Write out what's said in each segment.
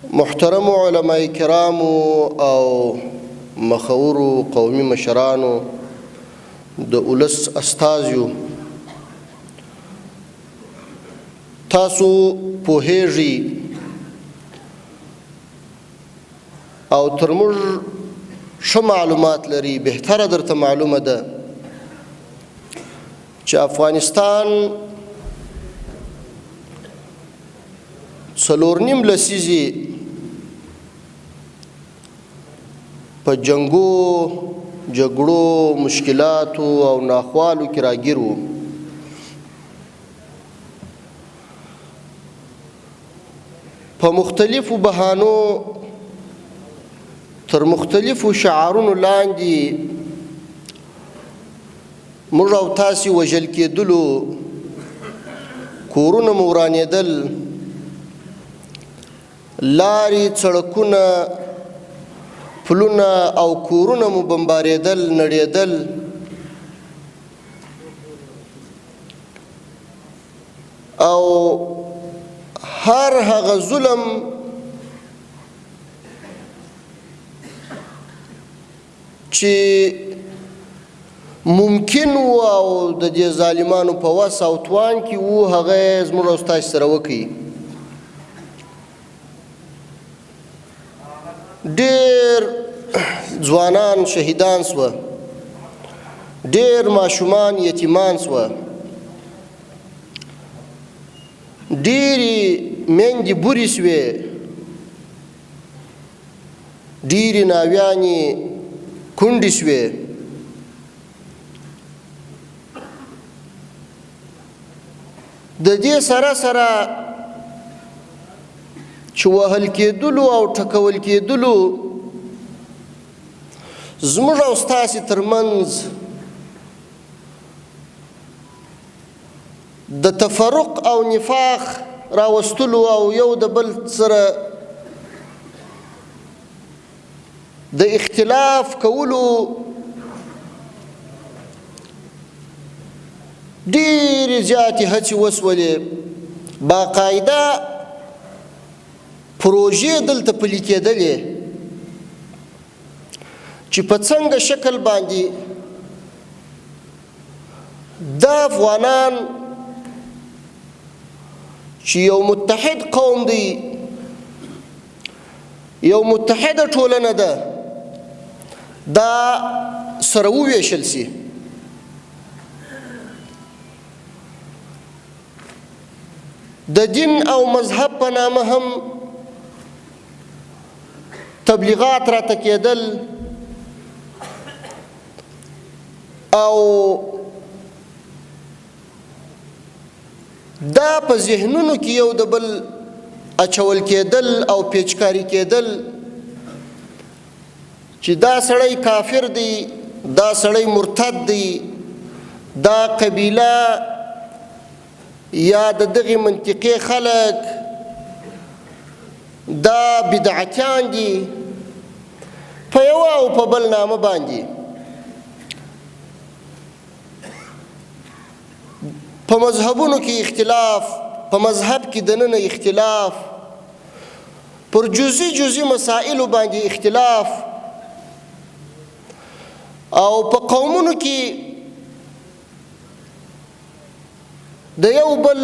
محترمو علماء کرامو او مخورو قومي مشرانو، د ولس استازیو، تاسو پوهیږئ او تر موږ ښه معلومات لري، بهتره درته معلومه ده چې افغانستان 4.5 لسیزې په جنګو، جګړو، مشکلاتو او ناخوالو کې راګیر وو. په مختلفو بهانو تر مختلفو شعارونو لاندې موږ او تاسې وژل کېدلو، کورونه مو ورانېدل، لارې، څړکونه، پلونه او کورونه مو بمبارېدل، نړېدل. او هر هغه ظلم چې ممکن و او د دې ظالمانو په وس او توان کې وو، هغه زموږ او ستاسو سره وکړي. ډېر ځوانان شهیدان سوه، ډېر ماشومان یتیمان سوه، ډېرې میندې بورې سوې، ډېرې ناویانې کونډې سوې. د دې سره سره چې وهل کېدلو او ټکول کېدلو، زموږ او ستاسې ترمنځ د تفرق او نفاق راوستلو او یو د بل سره د اختلاف کولو ډېرې زیاتې هڅې وسولې. باقاعده پروژې دلته پلي کېدلې چې په څنګه شکل باندې دا افغانان چې یو متحد قوم دی، یو متحده ټولنه ده، دا سره وویشل سي. د دین او مذهب په نامه هم تبلیغات راته کېدل او دا په ذهنونو کې یو د بل اچول کېدل او پیچکاری کېدل چې دا سړی کافر دی، دا سړی مرتد دی، دا قبیله یا د دغې منطقې خلک دا بدعتیان دي، په یوه او په بل نامه باندې په مذهبونو کې اختلاف، په مذهب کې دننه اختلاف، پر جزئی جزئی مسائلو باندې اختلاف، او په قومونو کې د یو بل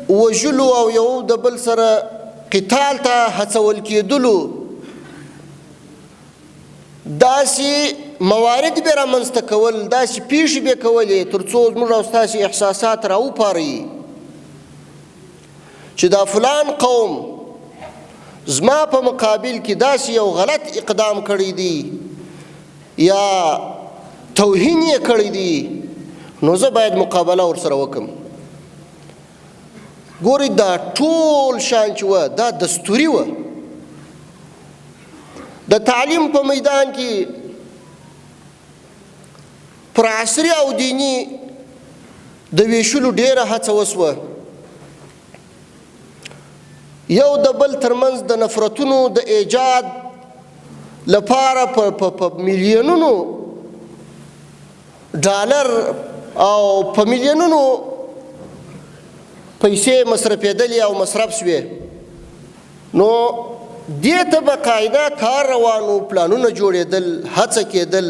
وژلو او یو د بل سره قتال ته هڅول کېدلو داسې موارد به رامنځته کول، داسې پیښې به کولې تر څو زموږ او ستاسې احساسات راوپاروي چې دا فلان قوم زما په مقابل کې داسې یو غلط اقدام کړی دی یا توهین یې کړی دی، نو زه باید مقابله ورسره وکم. ګورئ، دا ټول شان چې وه دا دستوري وه. د تعلیم په میدان کې پر عصري او دیني د ویشلو ډیره هڅه وسوه. یو د بل ترمنځ د نفرتونو د ایجاد لپاره په میلیونونو ډالر او په میلیونونو پیسې مصرفېدلې او مصرف شوې. نو دې ته باقاعده کار روان و، پلانونه جوړېدل، هڅه کېدل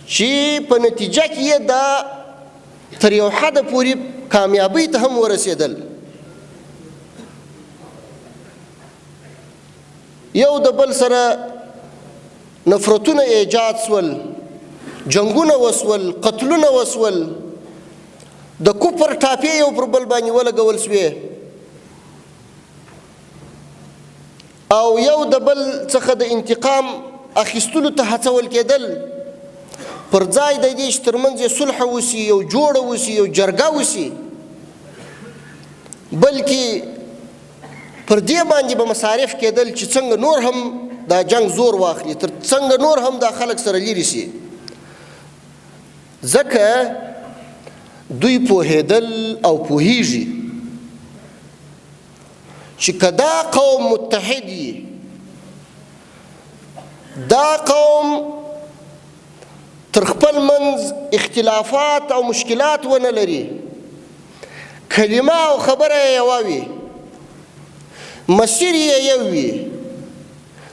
چې په نتیجه کې یې دا تر یو حده پورې کامیابۍ ته هم ورسېدل. یو د بل سره نفرتونه ایجاد سول، جنګونه وسول، قتلونه وسول، د کفر ټاپې یو پر بل باندې ولګول سوې او یو د بل څخه د انتقام اخیستلو ته هڅول کېدل. پر ځای د دې چې ترمنځ یې صلح وسي، یو جوړه وسي، یو جرګه وسي، بلکې پر دې باندې به مصارف کېدل چې څنګه نور هم دا جنګ زور واخلي، تر څنګه نور هم دا خلک سره لیرې سي. ځکه دوی پوهېدل او پوهیږي چې که دا قوم متحد وي، دا قوم تر خپل منځ اختلافات او مشکلات ونه لري، کلمه او خبره یې یوه وي، مسیر یې یو وي،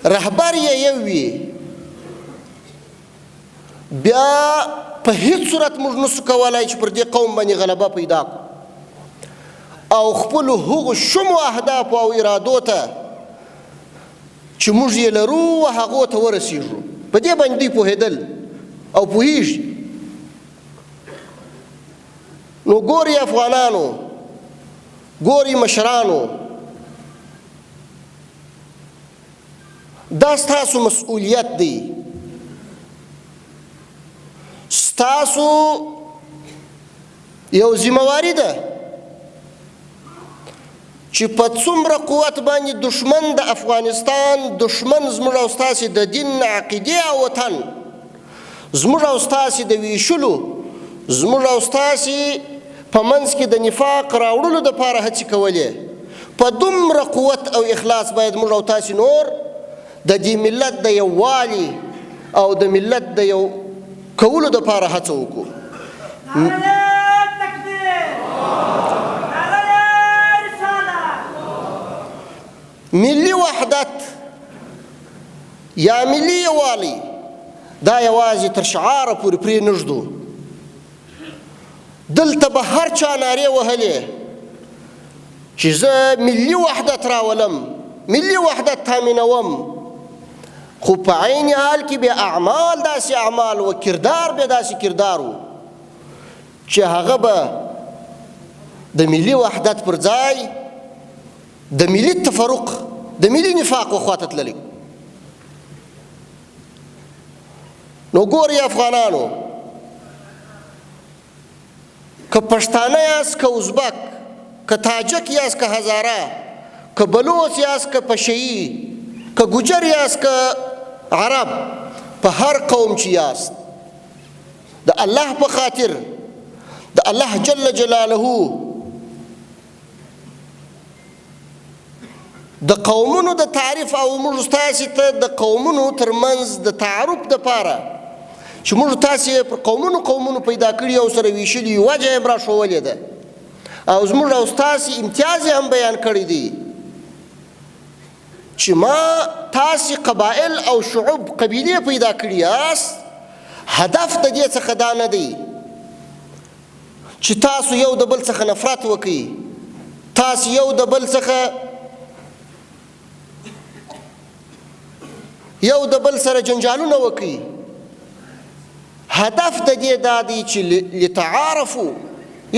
رهبر یې یو وي، بیا په هیڅ صورت موږ نسو کولای چې پر دې قوم باندې غلبه پیدا کړو او خپلو هغو شومو اهدافو او ارادو ته چې موږ یې لرو هغو ته ورسیږو. په دې باندې دوی پوهېدل او پوهیږي. نو ګوري افغانانو، ګوري مشرانو، دا ستاسو مسؤلیت دی، ستاسو یو ذمه واري ده چې په څومره قوت باندې دښمن د افغانستان دښمن زموږ او ستاسې د دین، عقیدې او وطن زموږ او ستاسې د ویشلو، زموږ او ستاسې په منځ کې د نفاق راوړلو دپاره هڅې کولې، په دومره قوت او اخلاص باید موږ او تاسې نور د دې ملت د یووالي او د ملت د یو کولو دپاره هڅه وکړو. ملي وحدت یا ملي یووالی دا یوازې تر شعاره پورې پرې نه ږدو. دلته به هر چا نارې وهلې چې زه ملي وحدت راولم، ملي وحدت تامینوم، خو په عین حال کې بیا اعمال داسې اعمال و، کردار بیا داسې کردار و چې هغه به د ملي وحدت پر ځای د ملي تفرق، د ملي نفاق و خواته تللی. نو ګورئ افغانانو، که پښتانه یاست، که ازبک، که تاجک یاست، که هزاره، که بلوڅ یاست، که پشهیي، که ګوجر یاست، که عرب، په هر قوم چې یاست، د الله په خاطر، د الله جل جلاله د قومونو د تعریف او موږ ستاسې ته د قومونو ترمنځ د تعارف دپاره چې موږ تاسې پر قومونو قومونو پیدا کړي او سره ویشلي یو، وجه یې هم راښوولې ده او زموږ او ستاسې امتیاز یې هم بیان کړی دی چې ما تاسې قبایل او شعوب قبیلې پیدا کړي یاست. هدف د دې څخه دا نه دی چې تاسو یو د بل څخه نفرت وکړئ، تاسو یو د بل څخه یو د بل سره جنجالونه وکړئ. هدف د دې دا دی چې لتعارفو،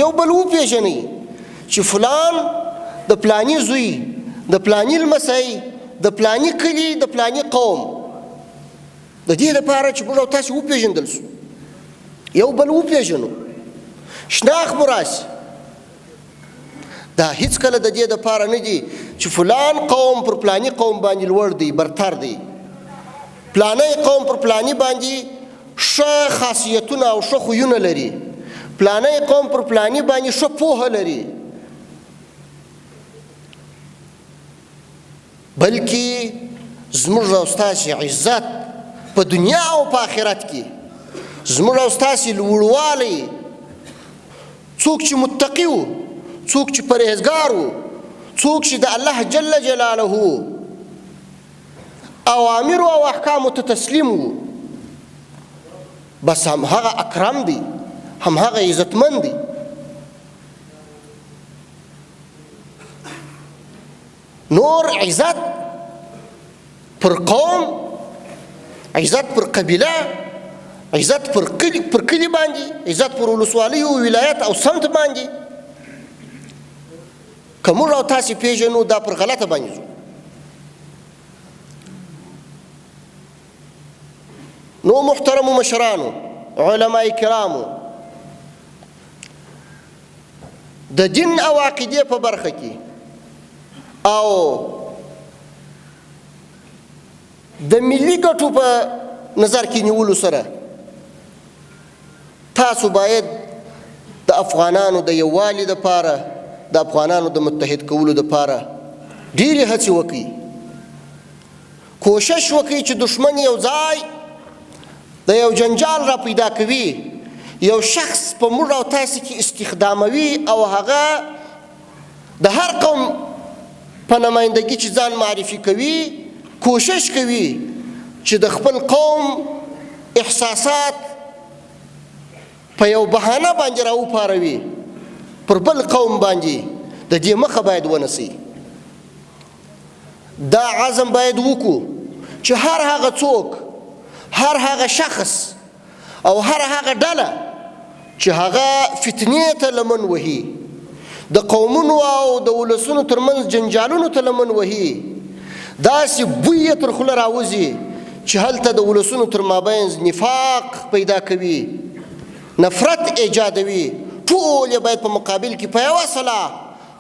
یو بل وپېژنئ چې فلان د پلاني زوی، د پلاني لمسی، د پلاني کلي، د پلاني قوم. د دې لپاره چې موږ او تاسې وپېژندل سو، یو بل وپېژنو، شناخت مو راسي. دا هیڅکله د دې دپاره نه دي چې فلان قوم پر پلاني قوم باندې لوړ دی، برتر دی، پلانی قوم پر پلاني باندې ښه خاصیتونه او ښه خویونه لري، پلانی قوم پر پلاني باندې ښه پوهه لري، بلکې زموږ او ستاسې عزت په دنیا او په آخرت کې، زموږ او ستاسې لوړوالی، څوک چې متقي وو، څوک چې پرهېزګار وو، څوک چې د الله جل جلاله اوامرو او احکامو ته تسلیم وو، بس هم هغه اکرم دی، هم هغه عزتمند دی. نور عزت پر قوم، عزت پر قبیله، عزت پر کلی، پر کلی باندې، عزت پر ولسوالۍ او ولایت او سمت باندې که موږ او تاسې پیژنو، دا پر غلطه باندې ځو. نو محترمو مشرانو، علماء کرامو، د دین او عقیدې په برخه کې او د ملي ګټو په نظر کې نیولو سره تاسو باید د افغانانو د یووالي لپاره، د افغانانو د متحد کولو لپاره ډېرې هڅې وکړئ. کوشش وکړئ چې دښمن یو ځای د یو جنجال را پیدا کوي، یو شخص په موږ او تاسې کې استخداموي او هغه د هر قوم په نمایندګي چې ځان معرفي کوي، کوشش کوي چې د خپل قوم احساسات په یو بهانه باندې راوپاروي پر بل قوم باندې. د دې مخه باید ونیسئ. دا عزم باید وکړو چې هر هغه څوک، هر هغه شخص او هر هغه ډله چې هغه فتنې ته لمن وهي، د قومونو او د ولسونو ترمنځ جنجالونو ته لمن وهي، داسې بوی یې تر خوله راوځي چې هلته د ولسونو تر مابینځ نفاق پیدا کوي، نفرت ایجادوي، ټول یې باید په مقابل کې په یوه سلا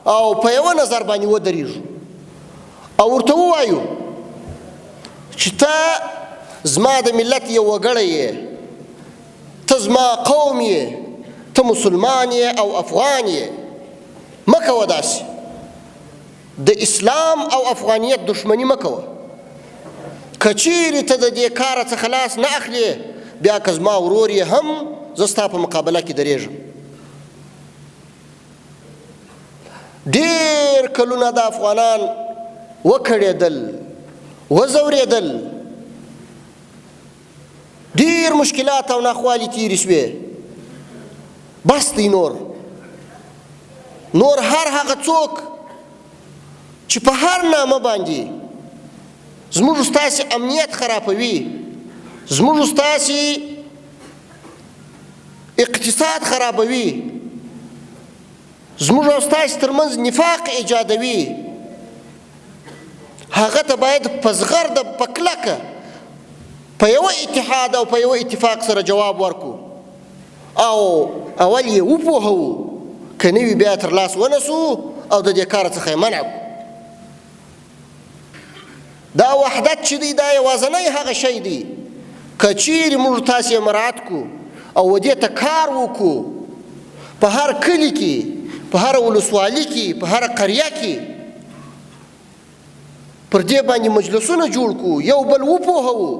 او په یوه نظر باندې ودرېږو او ورته ووایو چې ته زما د ملت یو وګړی یې، ته زما قوم یې، ته مسلمان یې او افغان یې، مه کوه داسې، د اسلام او افغانیت دښمني مه کوه. که چیرې ته د دې کاره څخه لاس نه اخلې، بیا که زما ورور یې هم، زه ستا په مقابله کې درېږم. ډېر کلونه د افغانان وکړېدل، وځورېدل، ډېر مشکلات او ناخوالې تېرې شوې. بس دی نور. نور هر هغه څوک چې په هر نامه باندې زموږ ستاسې امنیت خرابوي، زموږ ستاسې اقتصاد خرابوي، زموږ او ستاسې ترمنځ نفاق ایجادوي، هغه ته باید په زغرده، په کلکه، په یوه اتحاد او په یوه اتفاق سره جواب ورکو او اول یې وپوهوو، که نه وي بیا تر لاس ونسو او د دې کاره څخه یې منع کړو. دا وحدت چې دی، دا یوازنی هغه شی دی که چیرې موږ تاسې مراعت کو او ودې ته کار وکړو، په هر کلي کې، په هره ولسوالي کې، په هره قریه کې پر دې باندې مجلسونه جوړ کو، یو بل وپوهوو،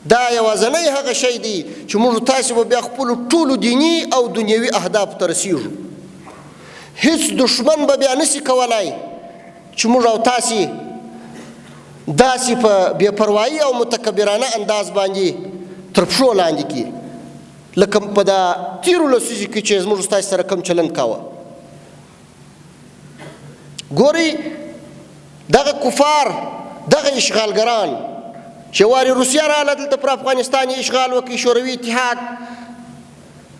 دا یوازنی هغه شی دی چې موږ تاسې به بیا خپلو ټولو دیني او دنیوي اهدافو ته رسیږو. هیڅ دښمن به بیا نشي کولای چې موږ او تاسې داسې په بې پروایي او متکبرانه انداز باندې تر پښو لاندې کړي، لکه په دا تېرو لسیزو کې چې زموږ ستاسې سره کوم چلند کاوه. ګورئ، دغه کفار، دغه اشغالګران چې وارې روسیه راغله دلته پر افغانستان یې اشغال وکړي، شوروي اتحاد،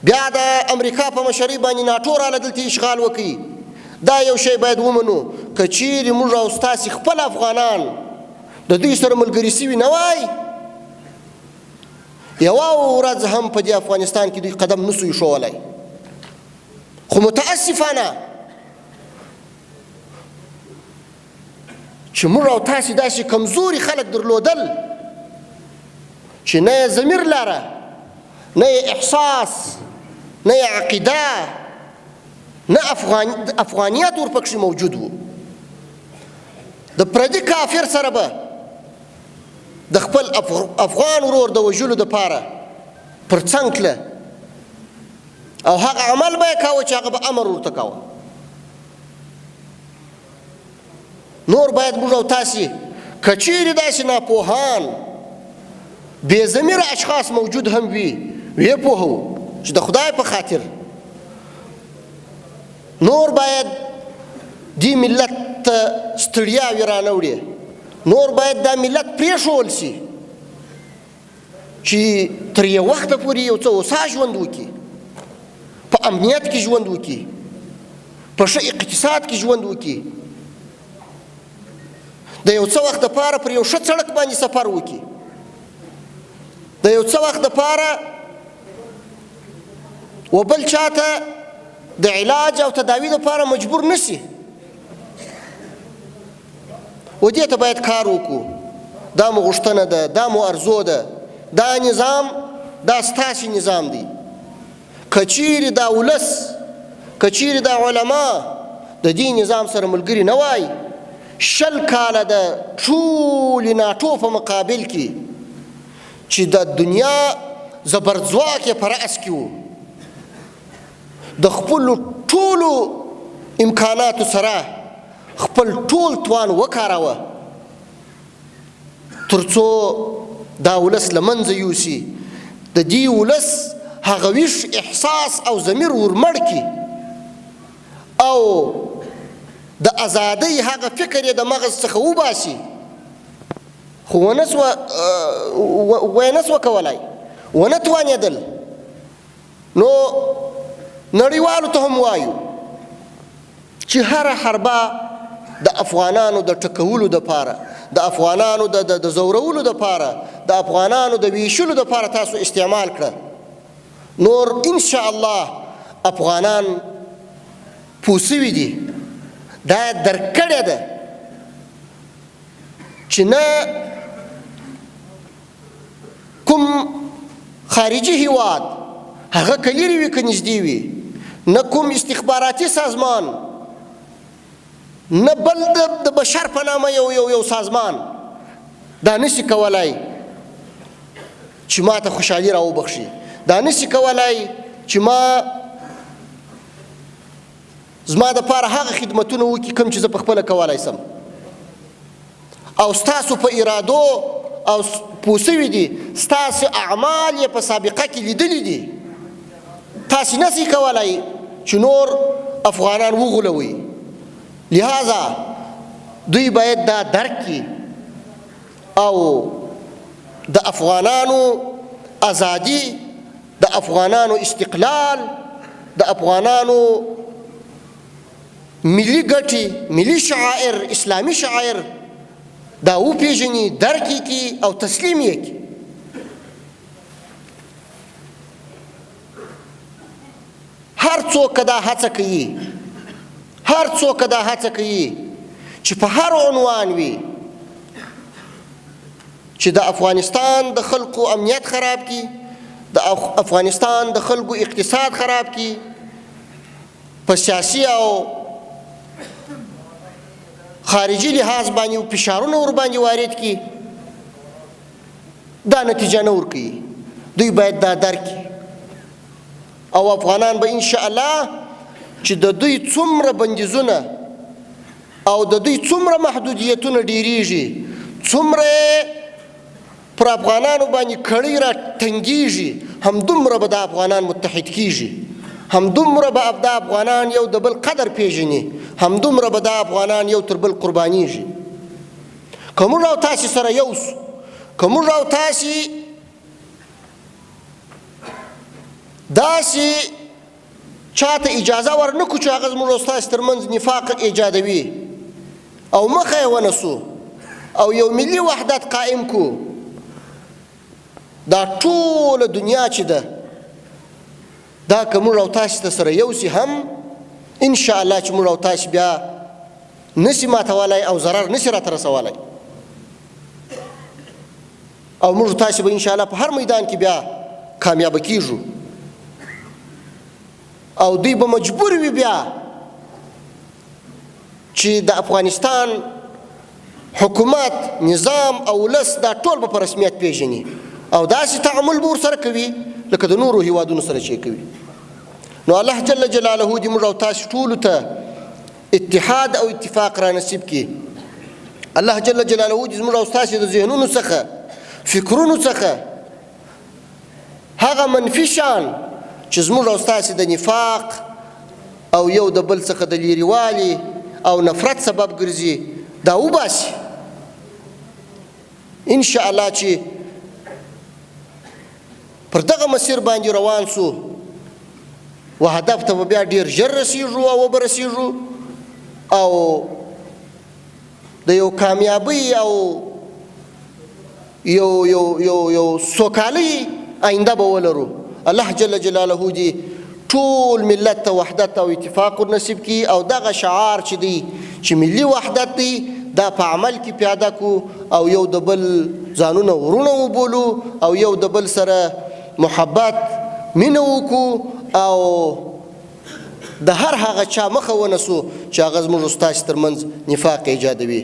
بیا د امریکا په مشرۍ باندې ناټو راله دلته اشغال وکړي، دا یو شی باید ومنو که چیرې موږ او ستاسې خپل افغانان د دوی سره ملګري سوي نه وای، یوه ورځ هم په دې افغانستان کې دوی قدم نسو ایښولی. خو متاسفانه چې موږ او تاسې داسې کمزوري خلک درلودل چې نه یې ضمیر لره، نه یې احساس، نه یې عقیده، نه افغانیت ورپکښې موجود وو. د پردي کافر سره به د خپل افغان ورور د وژلو دپاره پر څنګ تله او هغه عمل به یې کاوه چې هغه به امر ورته کاوه. نور باید موږ او تاسې که چیرې داسې ناپوهان بې ضمیره اشخاص موجود هم وي، ویې پوهوو چې د خدای په خاطر نور باید دې ملت ته ستړیاوې رانه وړي، نور باید دا ملت پرېښوول شي چې تر یو وخته پورې یو څه هوسا ژوند وکړي، په امنیت کې ژوند وکړي، په ښه اقتصاد کې ژوند وکړي، د یو څه وخت دپاره پر یو ښه څړک باندې سفر وکړي، د یو څه وخت دپاره و بل چاته د علاج او تداوي دپاره مجبور نشي. و دې ته باید کار وکړو. دا مو غوښتنه ده، دا مو ارزو ده. دا نظام دا ستاسې نظام دی. که چیرې دا ولس، که چیرې دا علما د دې نظام سره ملګري نه وای، 20 کاله د ټولې ناټو په مقابل کې چې د دنیا زبرځواک یې په رأس کې و، د خپلو ټولو امکاناتو سره خپل ټول توان وکاراوه ترڅو دا ولس له منځه یوسي، د دې ولس هغه ویښ احساس او ضمیر ورمړ کړي او د ازادۍ هغه فکر یې د مغز څخه وباسي، خو ونه سوه کولای، ونه توانېدل. نو نړیوالو ته هم وایو چې هره حربه د افغانانو د ټکولو دپاره، د افغانانو د ځورولو دپاره، د افغانانو د ویشلو دپاره تاسو استعمال کړه، نور ان شاء الله افغانان پوه سوي دي، دا یې درک کړې ده چې نه کوم خارجي هیواد، هغه که لیرې وي که نږدې وي، نه کوم استخباراتي سازمان، نه بل د بشر په نامه یو یو یو سازمان دا نشي کولای چې ما ته خوشحالي راوبخښي، دا نشي کولای چې ما زما د پاره هغه خدمتونه وکړي کوم چې زه په خپله کولای سم. او ستاسو په ارادو او پوه سوي دي، ستاسو اعمال یې په سابقه کې لیدلي دي. تاسې نسئ کولای چې نور افغانان وغولوئ. لهذا دوی باید دا درک کړي او د افغانانو ازادي، د افغانانو استقلال، د افغانانو ملي ګټې، ملي شعائر، اسلامي شعائر دا وپېژني، درک یې کړي او تسلیم یې کړي. هر څوک که دا هڅه کوي، هر څوک که دا هڅه کوي چې په هر عنوان وي چې د افغانستان د خلکو امنیت خراب کړي، د افغانستان د خلکو اقتصاد خراب کړي، په سیاسي او خارجي لحاظ باندې فشارونه ورباندې وارد کړي، دا نتیجه نه ورکوي. دوی باید دا درک کړي او افغانان به انشاءالله چې د دوی څومره بندیزونه او د دوی څومره محدودیتونه ډیریږي، څومره پر افغانانو باندې کړۍ را تنګیږي، همدومره به دا افغانان متحد کیږي، همدومره به دا افغانان یو د بل قدر پیژني، همدومره به دا افغانان یو تر بل قربانیږي. که موږ او تاسې سره یو سو، که موږ او تاسې داسې چاته اجازه ورنکړو چې هغه زموږ او ستاسې ترمنځ نفاق ایجادوي او مخه یې ونسو او یو ملي وحدت قائم کو، دا ټوله دنیا چې ده دا که موږ او تاسې ته سره یو سي هم ان شاء الله چې موږ او تاسې بیا نسی ماتولای او ضرر نسی راته رسولای، او موږ تاسې به ان شاء الله په هر میدان کې بیا کامیابه کیږو او دوی به مجبور وي بیا چې د افغانستان حکومت، نظام او ولس دا ټول به په رسمیت پیژني او داسې تعامل به ورسره کوي لکه د نورو هیوادونو سره چې کوي. نو الله جل جلاله دې موږ او تاسې ټولو ته اتحاد او اتفاق را نصیب کړي. الله جل جلاله دې زموږ او ستاسې د ذهنونو څخه، فکرونو څخه هغه منفي شان چې زموږ او ستاسې د نفاق او یو د بل څخه د لیریوالي او نفرت سبب ګرځي دا وباسي. ان شاء الله چې پر دغه مسیر باندې روان سو و هدف ته به بیا ډیر ژر رسیږو او وبه رسیږو او د یو کامیابی او یو یو یو یو سوکالۍ آینده به ولرو. الله جل جلاله دې ټول ملت ته وحدت او اتفاق ورنصیب کړي او دغه شعار چې دی چې ملي وحدت دی دا په عمل کې پیاده کو او یو د بل ځانونه ورونه وبولو او یو د بل سره محبت مینه وکړو او د هر هغه چا مخه ونسو چې هغه زموږ ستاسې ترمنځ نفاق ایجادوي.